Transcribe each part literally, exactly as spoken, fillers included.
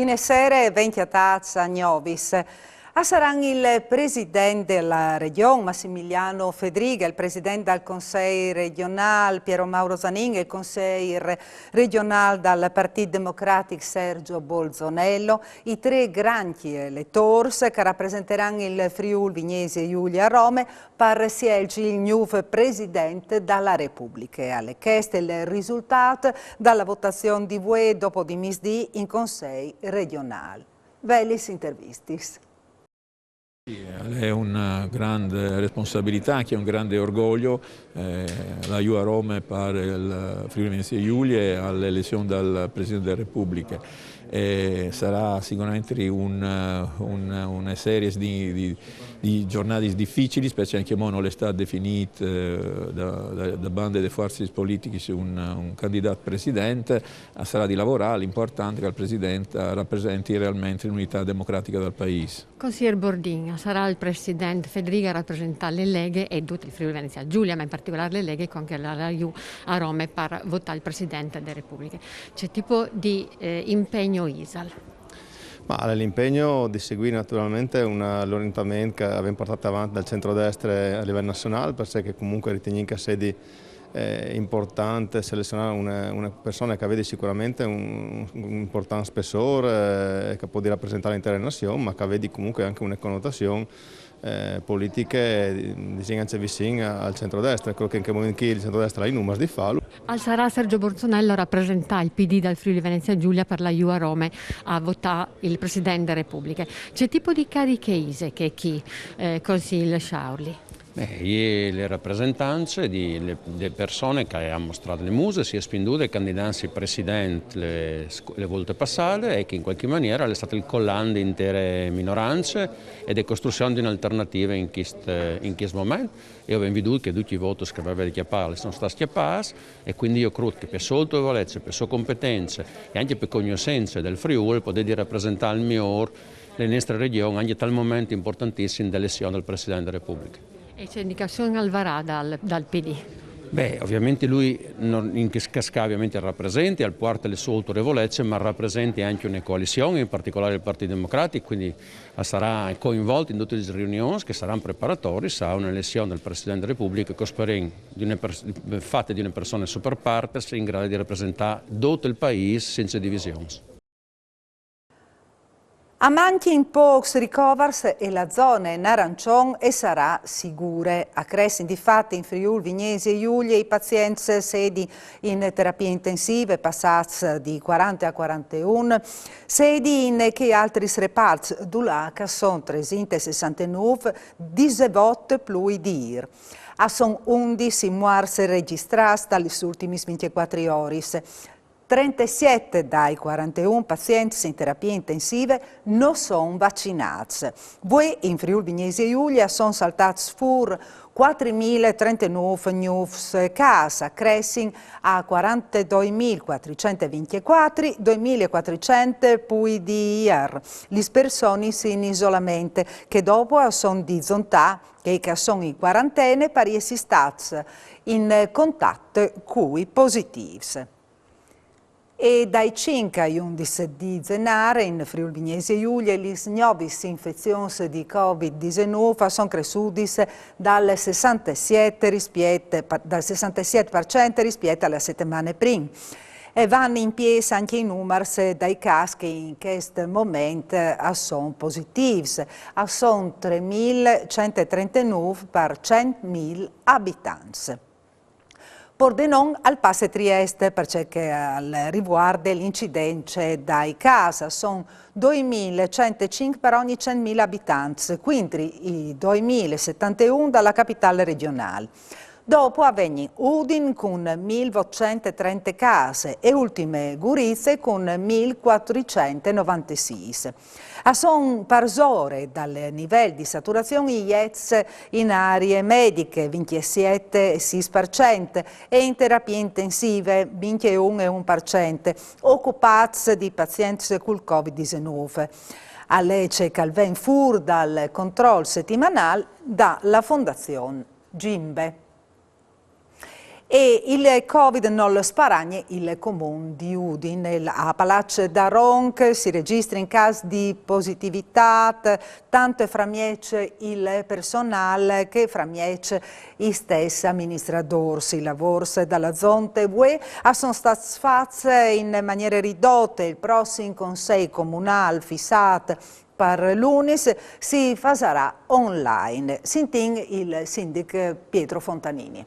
Buonasera e ben cjatâts a Gnovis. A saran il president de Regjon Massimiliano Fedriga, il president dal Consei regjonâl Piero Mauro Zanin e il consei regjonâl dal Partît Democratic Sergio Bolzonello, i trê grancj eletôrs che a rapresenteran il Friûl Vignesie Julie a Rome par sielzi il gnûf president da Republiche. Al è chest il risultât da votazion di vuê dopo di misdì in Consei regjonâl. Velis intervistis. Sì, al è una grande responsabilità, anche un grande orgoglio, eh, la jù a Rome par il Friuli Vignesie Julie a la elezion dal President de Republiche. E sarà sicuramente un, un, una serie di, di, di giornadis dificilis, parcè che ancjemò nol è stât definît, eh, da, da, da bande des forcis politichis un, un candidât president. Sarà di lavorâ, l'impuartant che il president rapresenti realmentri l'unitât democratica dal paîs. Conseier Bordin, a sarà il president Fedriga a rapresentâ la Lega e dut il Friûl Vignesie Julie, ma in particolâr la Lega, cuant che a larà jù a Rome par votâ il president de Republiche. Ce tipo di, eh, impegn isal? Ma al è l'impegn di seguî naturalmentri un, l'orientament che o vin puartât avanti dal centrodestre a livel nazionâl, parcè che comunque o ritignìn che al sedi, eh, impuartant selezionâ une, une persone che e vedi sigurementri un, un impuartant spessôr, eh, e che e pues rapresentâ la intere nazion, ma che e vedi comunque ancje une conotazion, eh, politiche, disìn, ancje vicine al centrodestre. Crôt che in chel moment chi il centrodestre al à i numars di fâlu. Al sarà Sergio Bolzonello a rapresentâ il P D dal Friuli Vignesie Julie par lâ jù a Rome a votâ il president de Republiche. Ce tipo di cariche ise chê chi, eh, consei Sciaurli? Beh, e je la rapresentance di le, de persone che e à mostrât le muse, si è spindude candidantsi president le, le volte passade e che in cualchi maniere al è stât il colant de intere minorance e de costruzion di une alternative in chest, in chest moment. E o vin viodût che ducj i vots che e veve di cjapâ a son stâts cjapâts, e cuindi jo crôt che pe sô autorevolece, pe sô competence e ancje pe cognossence dal Friûl al podedi rapresentâ al miôr la nestre regjon, ancje tal moment impuartantissim de elezion dal president de Republiche. E ce indicazion al varà dal, dal P D? Beh, ovviamente lui nol, in chest câs ca ovviamente al rapresenti, al puarte le sô autorevolece, ma al rapresenti ancje une coalizion, in particolâr il Partît Democratic, cuindi al sarà coinvolt in dutis lis riunions che a saran preparatoris a une elezion dal president de Republiche che o sperìn di une pers-, fate di une persone super partes in grado di rapresentâ dut il paîs cence divisions. A mancjin pôcs ricovars e la zone in arancion e sarà sigure. A cressin di fat in Friûl Vignesie Julie i pazients sedi in terapie intensive, passâts di cuarante a cuaranteun, sedi in chei altris reparts, dulà che a son tresinte sessantenûf, disevot plui di îr. A son undis i muarts registrâts da lis ultimis vincjecuatri oris. Trentesiet dai cuaranteun pazients in terapie intensive no son vacinâts. Vuê in Friûl Vignesie Julie a son saltâts fûr cuatri mil e trentenûf gnûfs câs, a cressin a cuarantedoi mil cuatricent e vincjecuatri, doi mil e cuatricent plui di îr, lis personis in isolament, che dopo a son di zontâ chei che a son in cuarantene par jessi stâts in contat cui positîfs. E dai cinc ai undis di Zenâr in Friûl Vignesie Julie lis gnovis infezions di Covid disenûf a son cressudis dal sessantesiet rispiet, dal sessantesiet par cent rispiet a la setemane prin. E van in piês ancje i numars dai câs che in chest moment a son positîfs, a son trê mil cent e trentenûf par cent mil abitants. Pordenon al passe Triest, parcè che al rivuarde l'incidence dai câs, a son doi mil cent e cinc par ogni cent mil abitants, cuintri i doi mil e setanteun da la capitâl regjonâl. Dopo a vegnin Udin cun mil votcent e trente câs e ultime Gurize cun mil cuatricent e novantesîs. A son parsore dal nivel di saturazion i jets in arie mediche, vincjesiet e sîs par cent, e in terapie intensive, vincjeun e un par cent, ocupâts di pazients cul Covid disenûf. Al è ce che al ven fûr dal control setimanâl da la Fondazion Gimbe. E il Covid nol sparagne il comun di Udin. A Palaç Daronc si registrin câs di positivitât, tant fra mieç il personâl che fra mieç i stès aministradôrs. I lavôrs da la zonte vuê a son stâts fats in maniere ridote. Il prossim consei comunâl fissât par lunis si fasarà online. Sintìn il sindic Pietro Fontanini.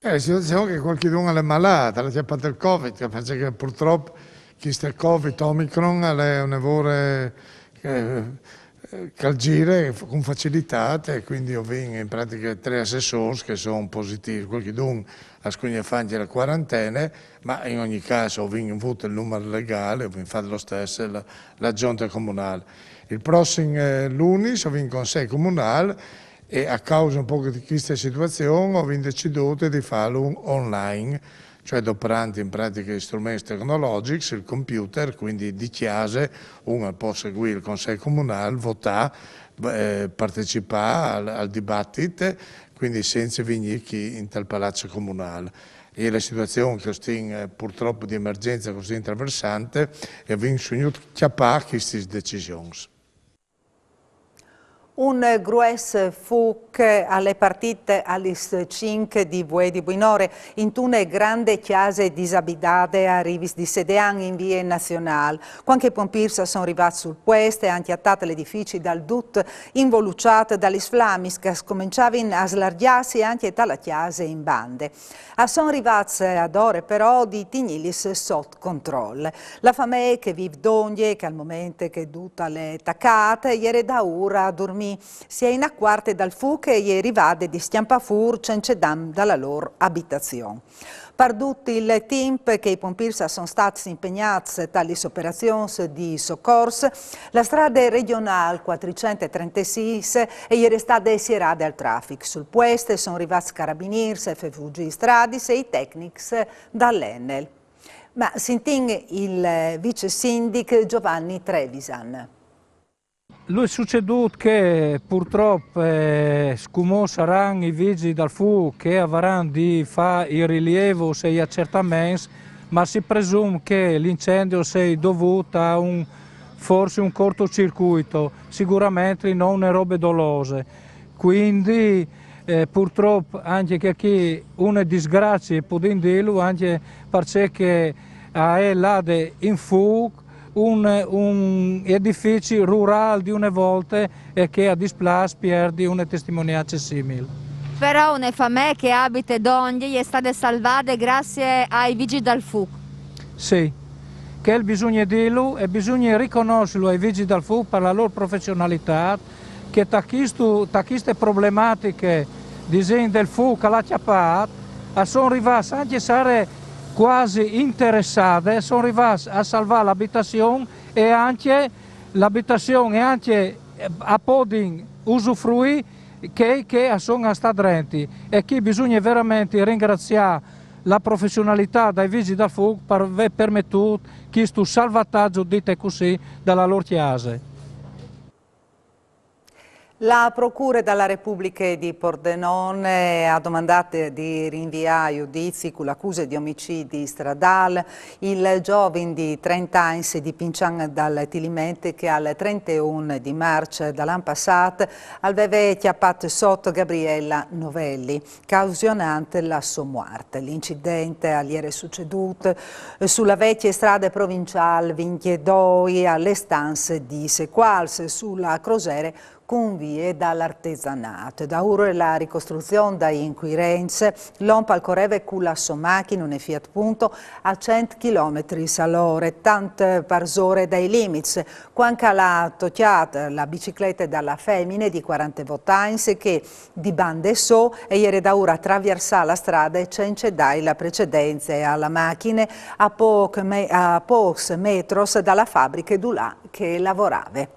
Eh, la situazion che cualchidun al è malât, al à cjapât il Covid, che face che purtrop chist Covid Omicron al è une vore, eh, che al gire cun facilitât, e cuindi o vin in pratiche trê assessôrs che a son positîfs. Cualchidun al scugna fâ ancje la cuarantene, ma in ogni câs o vin vût il numar legâl, o vin fat lo stes la, la zonte comunâl. Il prossim, eh, lunis o vin consei comunâl, e a cause un pôc di cheste situazion o vin decidût di fâlu online, cioè doprant in pratiche i struments tecnologjics, il computer, cuindi di cjase un al pues seguî il consei comunâl, votâ, eh, partecipâ al, al dibatit, cuindi cence vignî chi intal Palaç comunâl. E la situazion che o stin, eh, purtrop di emergjence cussì traversante, e o vin sugnût cjapâ chestis decisions. Un grues fûc al è partît a lis cinc di vuê di buinore intune grande cjase disabidade a rivis di Sedean in vie Nazionâl. Cuant che i pompîrs a son rivâts sul puest e a àn cjatât l'edifici dal dut involuçât da lis flamis che a scomençavin a slargjâsi ancje ta la cjase in bande. A son rivâts adore però di tignîlis sot control. La famee che e vîf dongje, che al moment che dut al è tacât, e jere daûr a durmî. Si è inacuarte dal fûc e e je rivade di scjampâ fûr cence dam da la lôr abitazion. Par dut il timp che i pompîrs a son stâts impegnâts ta lis operazions di socors, la strade regjonâl cuatricent e trentesîs e je restade sierade al trafic. Sul puest a son rivâts carabinîrs, F V G Stradis e i tecnics da l'Enel. Ma sintìn il vicesindic Giovanni Trevisan. Lu è sucedût che purtrop, eh, scumò a saran i vigjii dal fûc che a varan di fâ i rilievos e i acertaments, ma si presum che l'incendi al sei dovût a un, forsi un cortocircuito, siguramentri no une robe dolose. Cuindi, eh, purtrop ancje chi e je une disgracie, podìn dîlu, ancje parcè che e je lade in fûc un, un edifici rurâl di une volte e che al displâs pierdi une testimoniance simil. Però une famee che e abite dongje e je stade salvade graciis ai vigjii dal fûc. Sì, chel bisugne dîlu e bisugne riconossilu ai vigjii dal fûc par la lôr professionalitât, che ta chistu, ta chiste problematiche, disìn, dal fûc che al à cjapât, a son rivâts ancje a sare cuasi interessâts, a son rivâts a salvâ la abitazion e ancje la abitazion e ancje, eh, a podin usufruî chei che a son a stâ drenti. E chi bisugne verementri ringraciâ la professionalitât dai vigjii dal fûc par vê permetût chistu salvatagjo, dite cussì, da la lôr cjase. La Procure da la Republiche di Pordenone e à domandât di rinviâ a judizi cu la acuse di omicidi stradâl il zovin di trente agns di Pincian dal Tiliment che al trenteun di Març dal an passât al veve cjapât sot Gabriella Novelli, causionant la sô muart. L'incident al jere sucedût su la vecje strade provinciâl vincjedoi, a le stanze di Secuâls, su la crosere cun vie dal Artesanât. Daûr la ricostruzion dai incuirents, l'om al coreve cu la sô machine, une Fiat Punto, a cent chilometris al ore, tant parsore dai limits, cuant che al à tocjât la biciclete da la femine di cuarantevot agns che di bande sô e jere daûr a traviersâ la strade cence dâi la precedence a la machine a pôcs metros da la fabriche dulà che e lavorave.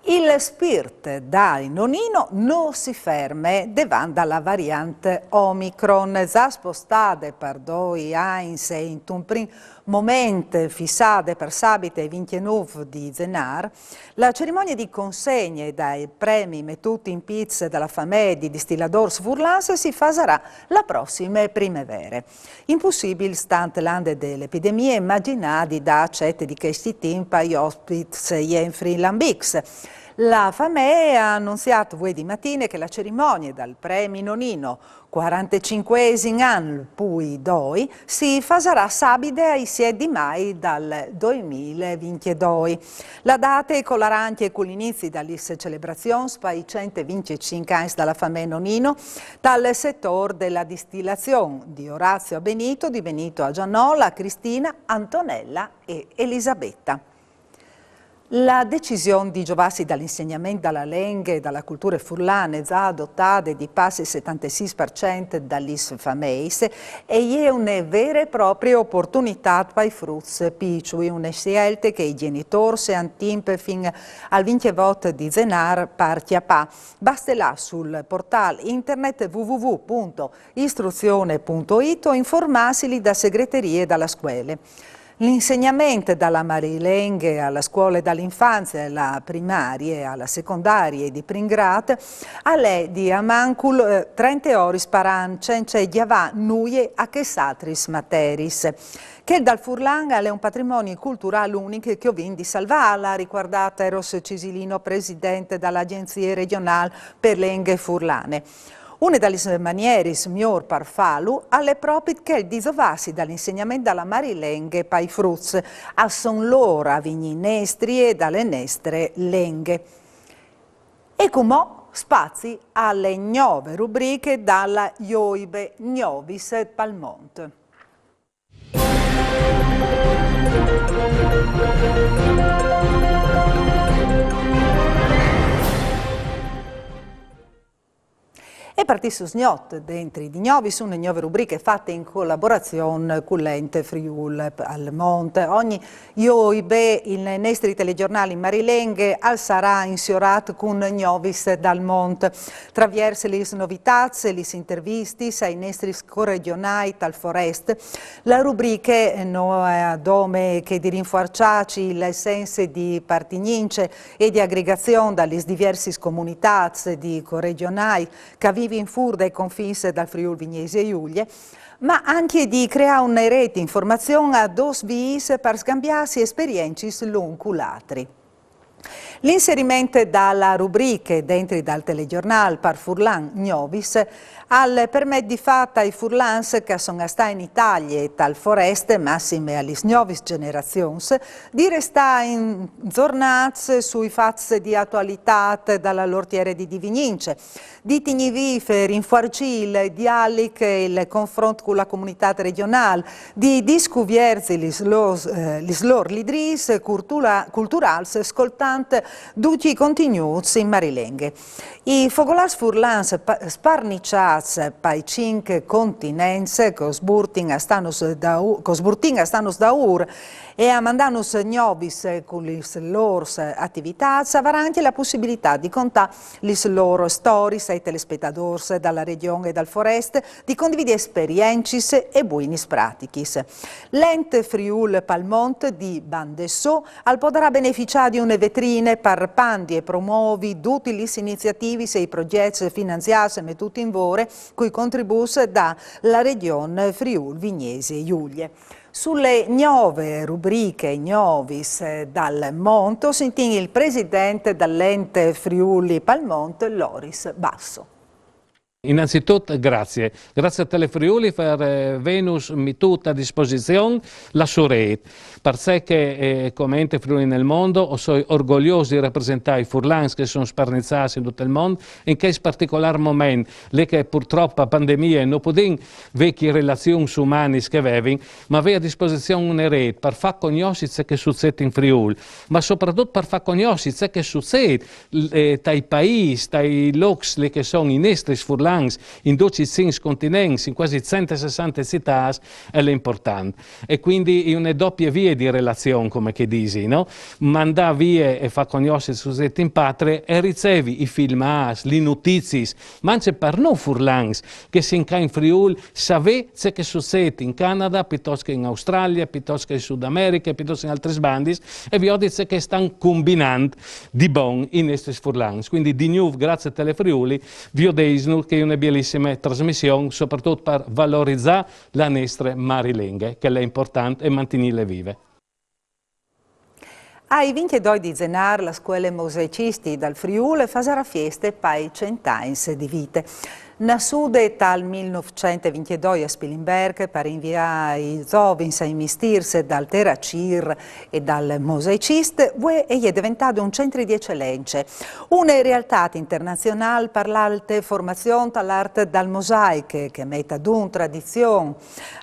Il spirt dal Nonino no si ferme devant da la variant Omicron, za spostade par doi agns e intun prin moment fissade par sabide vincjenûf di Zenar, la cerimonie di consegne dai premi metût in piz da la famee di distiladôrs furlans si fasarà la prossime primevere. Impussibil stant l'ande de l'epidemie imaginâ di dâ acet di chesti timps ai ospits jenfri lambics. La famee e à anunziât vuê di matine che la cerimonie dal premi Nonino, cuarantecincuesim an pui doi, si fasarà sabide ai siet di Mai dal doimil e vincjedoi. La date e colarà ancje cul inizi da lis celebrazions pai cent e vincjecinc agns da la famee Nonino, tal setôr de la distilazion di Orazio a Benito, di Benito a Gianola, Cristina, Antonella e Elisabetta. La decision di zovâsi dal insegnament da la lenghe e da la culture furlane, za adotade di pas il setantesîs par cent da lis fameis, e je une vere e proprie oportunitât pai fruts piçui, une sielte che i gjenitôrs a àn timp fin al vincjevot di Zenar par cjapâ. Baste lâ sul portâl internet www punto istruzione punto it o informâsili da segreterie da la scuele. L'insegnament da la marilenghe a la scuole da la infanzie, a la primarie, a la secondarie di prin grât al è di almancul, eh, trente oris par an, cence gjavâ nuie a chês altris materiis. Chel dal furlan al è un patrimoni culturâl unic che o vin di salvâ, al à ricuardât Eros Cisilino, president da la Agjenzie Regjonâl pe Lenghe Furlane. Une da lis manieris miôr par fâlu al è propit chel di zovâsi dal insegnament da la marilenghe pai fruts. A son lôr a vignî nestris e da la nestre lenghe. E cumò spazi a la gnove rubriche da la Joibe, Gnovis pal mont. E partìs usgnot dentri di Gnovis, une gnove rubriche fate in colaborazion cul Ent Friûl pal Mont. Ogni Joibe il nestri telegjornâl in marilenghe al sarà insiorât cun gnovis dal mont. Traviers lis novitâts, lis intervistis ai nestris coregjonâi tal forest, la rubriche no à dome che di rinfuarçâ il sens di partinience e di agregazion da lis diviersis comunitâts di coregjonâi che a vivin fûr dai confins dal Friûl Vignesie Julie, ma ancje di creâ une rêt di informazion a dôs vîs par scambiâsi esperiencis l'un cul altri. L'inseriment da la rubriche dentri dal telegjornâl par furlan Gnovis al permet di fâ tai furlans che a son a stâ in Italie e tal forest, massime a lis gnovis gjenerazions, di restâ inzornâts sui fats di atualitât da la lôr tiere di vignînce, di tignî vîf e rinfuarcî il dialog e il confront cu la comunitât regjonâl, di discuvierzi lis lôr, eh, lis lôr lidrîs cultura-, culturâls scoltant ducj i contignûts in marilenghe. I fogolârs furlans pa-, sparniçâts pai cinc continents che o sburtin a stâ nus daû-, che o sburtin a stâ nus daûr e a mandânus gnovis cu lis lôr ativitâts, a varan ancje la pussibilitât di contâ lis lôr storiis ai telespetadôrs da la regjon e dal forest, di condividi esperiencis e buinis pratichis. L'Ent Friûl pal Mont di bande sô al podarà beneficiâ di une vetrine par pandi e promuovi dutis lis iniziativis e i progjets finanziâts e metûts in vore cui contribûts da la Regjon Friûl Vignesie Julie. Su la gnove rubriche Gnovis dal Mont o sintìn il president dal Ent Friûl pal Mont, Loris Basso. Inanzitut grazie. Grazie a Telefriuli par, eh, vênus metût a disposizion la sô rêt. Parcè che, eh, come Ente Friuli nel Mondo, o soi orgoliôs di rapresentâ i furlans che a son sparniçâts in dut il mont, in chest particolâr moment, li che purtrop a pandemie no podìn vê chês relazions umanis che a vevin, ma vê a disposizion une rêt par fâ cognossi ce che al sucêt in Friûl, ma sopratut par fâ cognossi ce che al sucêt, eh, tai paîs, tai lôcs li che a son i nestris furlans, in ducj i cinc continents, in cuasi centesessante citâts, al è impuartant. E cuindi e je une dopie vie di relazion, come che si dîs, no? Mandâ vie e fâ cognossi il sucêt in patrie e ricevi i filmâts, lis noticiis, ma ancje par nô furlans, che sin ca in Friûl, savê ce che al sucêt in Canada, pluitost che in Australie, pluitost che in Sud Americhe, pluitost che in altris bandis, e viodi ce che a stan combinant di bon i nestris furlans. Cuindi di gnûf graciis a Telefriuli, viodêsno che e je une bielissime trasmission, soprattut par valorizâ la nestre marilenghe, che al è impuartant, e mantignîle vive. Ai vincjedoi di Zenâr la Scuele Mosaicisti dal Friûl e fasarà fieste pai cent agns di vite. Nassude tal mil nûfcent e vincjedoi a Spilimberc par inviâ i zovins ai mistîrs dal teracîr e dal mosaicist, vuê e je deventade un centri di ecelence, une realtât internazionâl par la alte formazion ta la art dal mosaic, che e met adun tradizion,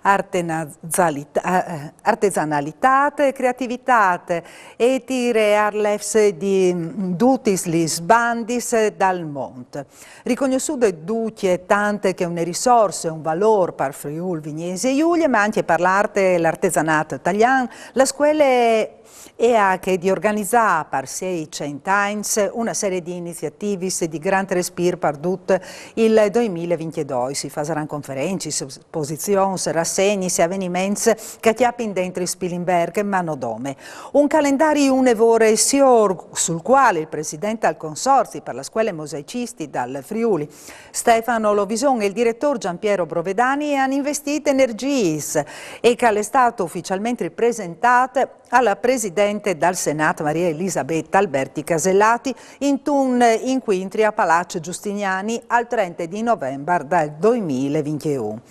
artenazalita-, eh, artesanalitât, creativitât e tire arlefs di dutis lis bandis dal mont. Ricognossude ducje tant che une risorse, un valôr par Friûl Vignesie Julie, ma ancje par la art e l'artesanât talian, la Scuele e à chê di organizâ par siei cent agns une serie di iniziativis di grant respîr par dut il doi mil e vincjedoi. Si fasaran conferencis, esposizions, rassegnis e aveniments che a cjapin dentri Spilimberc, ma no dome. Un calendari une vore siôr, sul cuâl il president al Consorzi par la Scuele Mosaicisti dal Friûl, Stefano Lovison, e il diretôr Giampiero Brovedani a àn investit energiis e che al è stât uficialmentri presentât a la presidente dal Senât Maria Elisabetta Alberti Casellati intun incuintri a Palaç Giustiniani al trente di Novembar dal doi mil e vincjeun.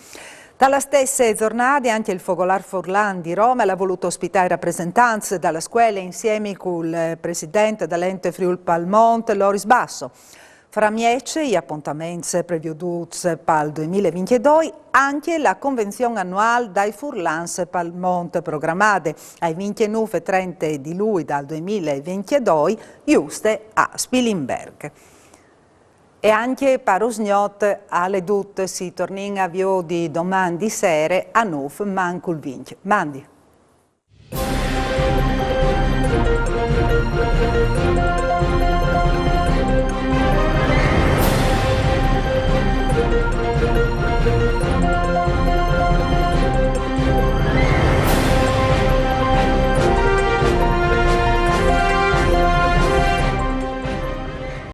Ta la stesse zornade ancje il Fogolâr Furlan di Rome al à volût ospitâ i rapresentants da la Scuele insiemi cul president dal Ente Friûl pal Mont Loris Basso. Fra mieç i apontaments previodûts pal doi mil e vincjedoi, ancje la convenzion anuâl dai furlans pal Mont, programade ai vincjenûf e trente di Lui dal doi mil e vincjedoi, juste a Spilimberc. E ancje par usgnot al è dut, si tornìn a viodi doman di sere a nûf mancul vincj. Mandi.